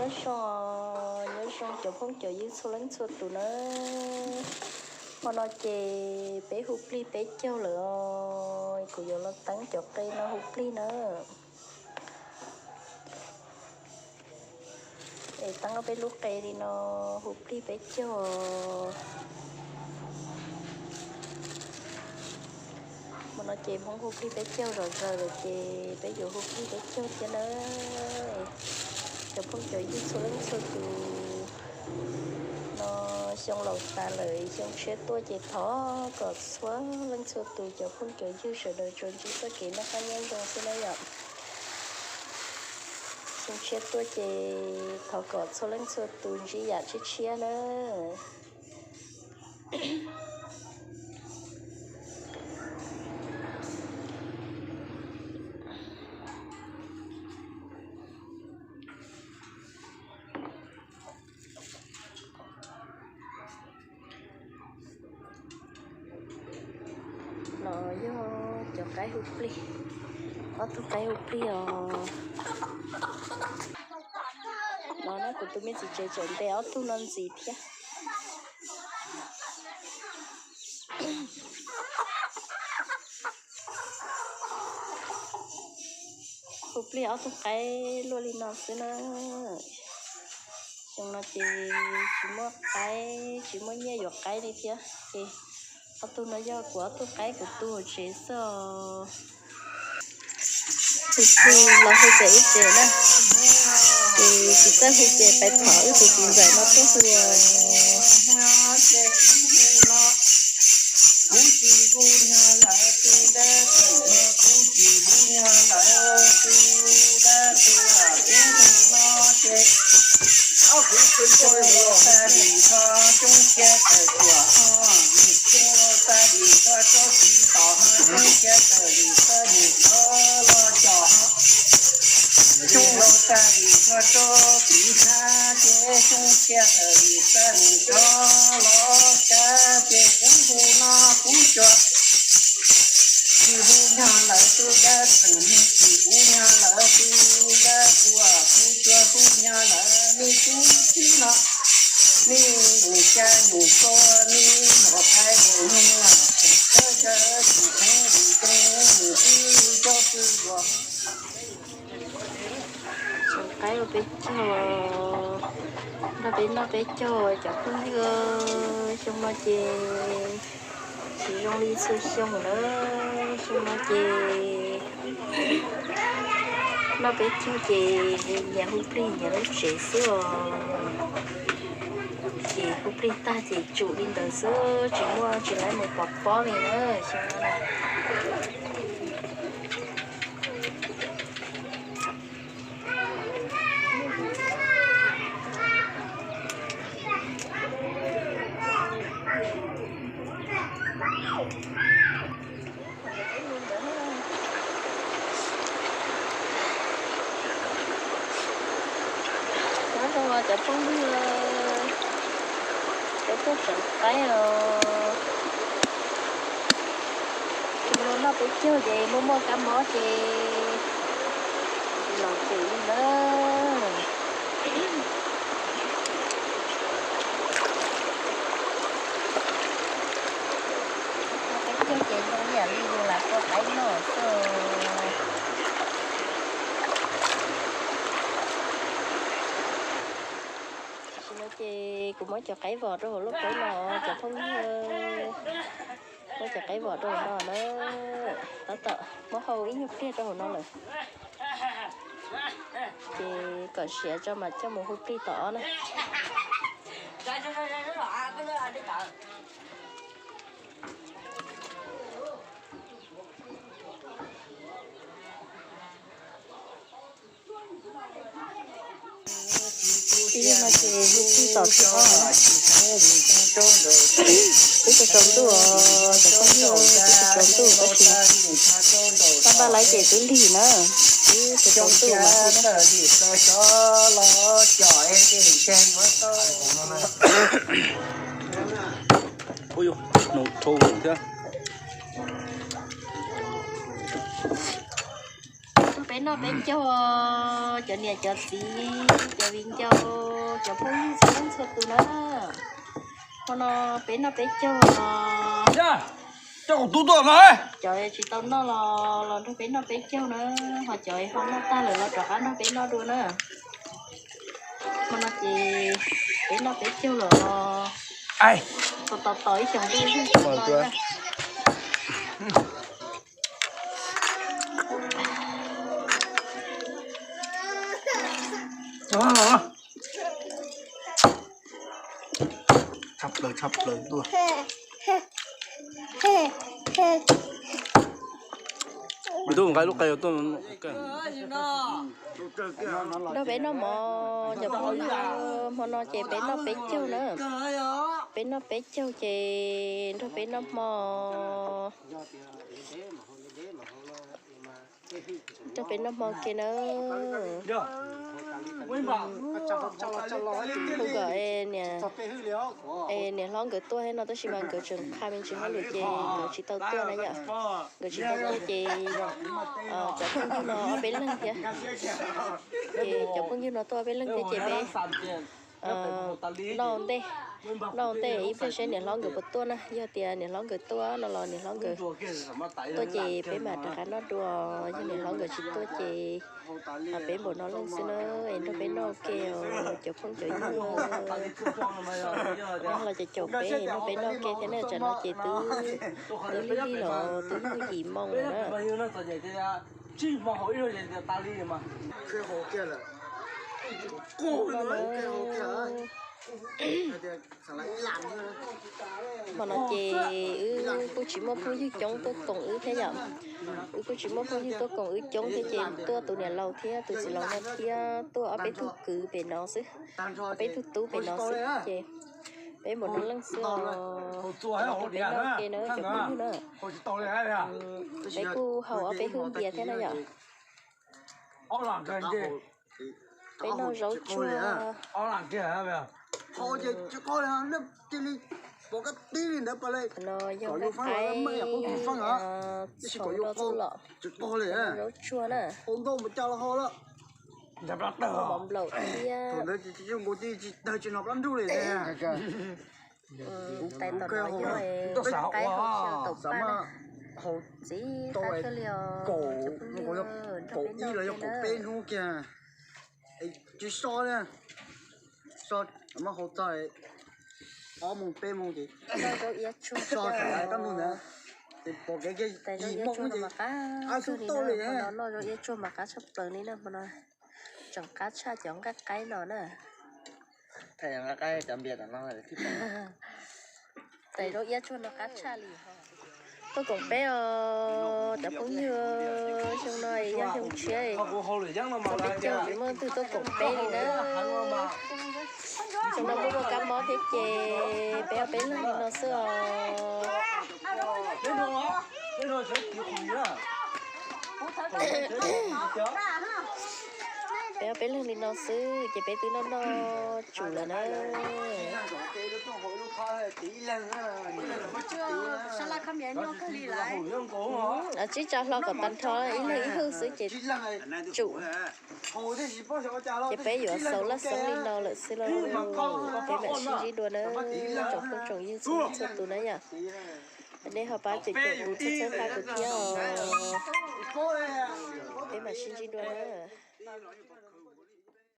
Nyob zoo, nyob zoo cov phooj cov ywg txhua leej txhua tus na. Hmo no ces peb hu plig peb caug lawm os, kuv yuav los teeb cov qe no hu plig na. Es teeb ob peb lub qe li no hu plig peb caug. Hmo no ces Hmoob hu plig peb caug zom zaws lawm ces peb yuav hu plig peb caug thiab na. Cov phooj cov ywg txhua leej txhua tus, no xyoo laus tas lawm xyoo tshiab tuaj ces thov kom txhua leej txhua tus cov phooj cov ywg sawv daws tsuas ntsib txoj kev noj qab nyob zoo xwb na yom. Xyoo tshiab tuaj ces thov kom txhua leej txhua tus ntsib yam tshiab tshiab na. Los yog cov qaib hu plig, ob tug qaib hu plig os. No na kuv tus me txiv tsev tseem ntes ob tug no ntxiv thiab. Hu plig ob tug qaib luaj li no xwb na. Xyoo no ces tsis muaj qaib tsis muaj nyiaj yuav qaib li thiab ces ob tug no yog kuv ob tug qaib kuv tu hauv tsev xwb os. Hu plig los hu pem ib tsev na, ces tsis txawj hu ces pais thov wb tus txiv ntxawm no tuaj hu. Kuv tsis hu nyog lawv tus dab tsi, kuv tsis hu nyog lawv tus dab tsi, kuv hu no ces ob kuv tsis hu los tag lim tho coob kiag tawm tuam ho, lim coob los tag lim tho tsob txiv tos ho coob kiag tawm lim tho lim tho los cov ho, coob los tag lim tho tsob txiv hab ces coob kiag tawm lim tho lim tho los tag ces kuv hu no kuv tsuas tsis hu nyog lawv tus dab tsi, tsis hu nyog lawv tus dab tsi, kuv tsuas hu nyog lawv me tub txib no, me nyuam ca nyuam koj, me nyuam thaij mus nyuj los tseem txawj tsis heev li coob mus twb coj xwb los. Cov qaib ua peb caug, nrog peb noj peb caug cov phooj ywg, xyoo no ces tsis zoo li txhua xyoo na. Xyoo no ces noj peb caug ces nyias hu plig nyias lub tsev xwb os. Ces hu plig tag ces tsum li ntawd xwb, tsis muaj tsis laib mus pov pob li na xyoo no. Nyob zoo cov phooj ywg, peb tuaj tseev qaib os. Noj peb caug ces muaj muaj kab mob ces los tsum li na. Noj peb caug ces zoo ib yam li yus lam tua qaib noj xwb. Tam sim no ces kuv muab cov qaib vom rau hauv lub pob no, cov phooj ywg, muab cov qaib vom rau hauv no na. Tab tom muab hau ib nyuag pliag rau hauv no lawm. Ces kom siav tso mam coj mus hu plig tom ob na. Ib no ces hu plig tom thib ob na. Twb tsaus tsaus ntuj os cov phooj ywg, twb tsaus tsaus ntuj tab sis pab npaj laib ces twb lig na. Twb tsaus tsaus ntuj mas hu na. Ub yuv, noo dhau mus thiab. Peb Noj peb caug, cov niam cov txiv, cov viv ncaus, cov phooj ywg txhua leej txhua tus na. Hmo no peb noj peb caug os. Cov tsis tau noj los los nrog peb noj peb caug na, ho cov ho noj tag lawm los rov qab nrog peb noj dua na. Hmo no ces peb noj peb caug lawm os. Tos tos tos ib xyoos. Tshaj plaws tshaj plaws tuaj. Nrog peb noj mov cov phooj ywg, hmo no ces peb noj peb caug na. Peb noj peb caug ces nrog peb noj hmo. Nrog peb noj hmo ke na. Hu kom niam hlob nkawd tuaj thiab no tab sis mas nkawd tseem qha me ntsis hauj lwm ces nkawd tsis tau tuaj na yom. Nkawd tsis tau tuaj ces cov phooj ywg no ob peb leeg thiab. Ces cov phooj ywg no tuaj ob peb leeg thiab ces peb noj ntej, noj ntej ib pliag seb niam hlob nkawd puas tuaj na. Yog tias niam hlob nkawd tuaj no los niam hlob nkawd tuaj ces peb mam rov qab noj dua. Yog niam hlob nkawd tsis tuaj ces peb npaum no leej xwb na, es nrog peb noj ke os cov phooj cov ywg. Los ces caum peb nrog peb noj ke thiab na, tsam no ces twb twb lig lig los twb yim moo lawm na. Hmo no ces wb kuj tsis muaj phooj ywg coob tuaj koom wb thiab yom. Wb kuj tsis muaj phooj ywg tuaj koom wb coob thiab ces tuaj tus niam laus thiab tus txiv laus no thiab tuaj ob peb tug kwv pem no xwb, ob peb tug tub pem no xwb ces peb npaum no leej xwb os. Peb noj ke na cov phooj ywg na. Peb kuj haus ob peb hwj npias thiab na yom. Peb noj zaub tsuag. No yog nqaij qaib txhov rau xwb los, zaub tsuag na. Nplaum thiab. Tais tom no yog nqaij hauv xyaw taum paj na. Txiv qab kawg li os. Nrog peb noj ke na. Tsis so li, so mas hauv txog ob moos peb moos ces so thaum kab ntug ntawd ces pom kev kiag yim moos ces ab xub tauj li. Noj zaub iab tsuag mas qab tshaj plaws li na hmo no. Tseem qab tshaj cov nqaij qaib no na. Tais zaub iab tsuag no qab tshaj li. Tuaj koom peb os cov phooj ywg, xyoo no yog xyoo tshiab, txog peb caug tsis muaj leej twg tuaj koom peb li na. Xyoo no muaj muaj kab mob thiab ces peb ob peb leeg li no xwb os. Peb ob peb leeg li no xwb ces peb twb noj noj tsum lawm na. Tsib tsa hlo kom tag nrho ib leeg ib hwj xwb ces tsum. Ces peb yuav xaus laj xeeb li no lawm xwb lauj. Peb mam sib ntsib dua na, tsoom phooj tsoom ywg txhua txhua tus na yom. Nej ho pab caum caum kuv, txhawb txhawb pab kuv thiab os. Peb mam sib ntsib dua na.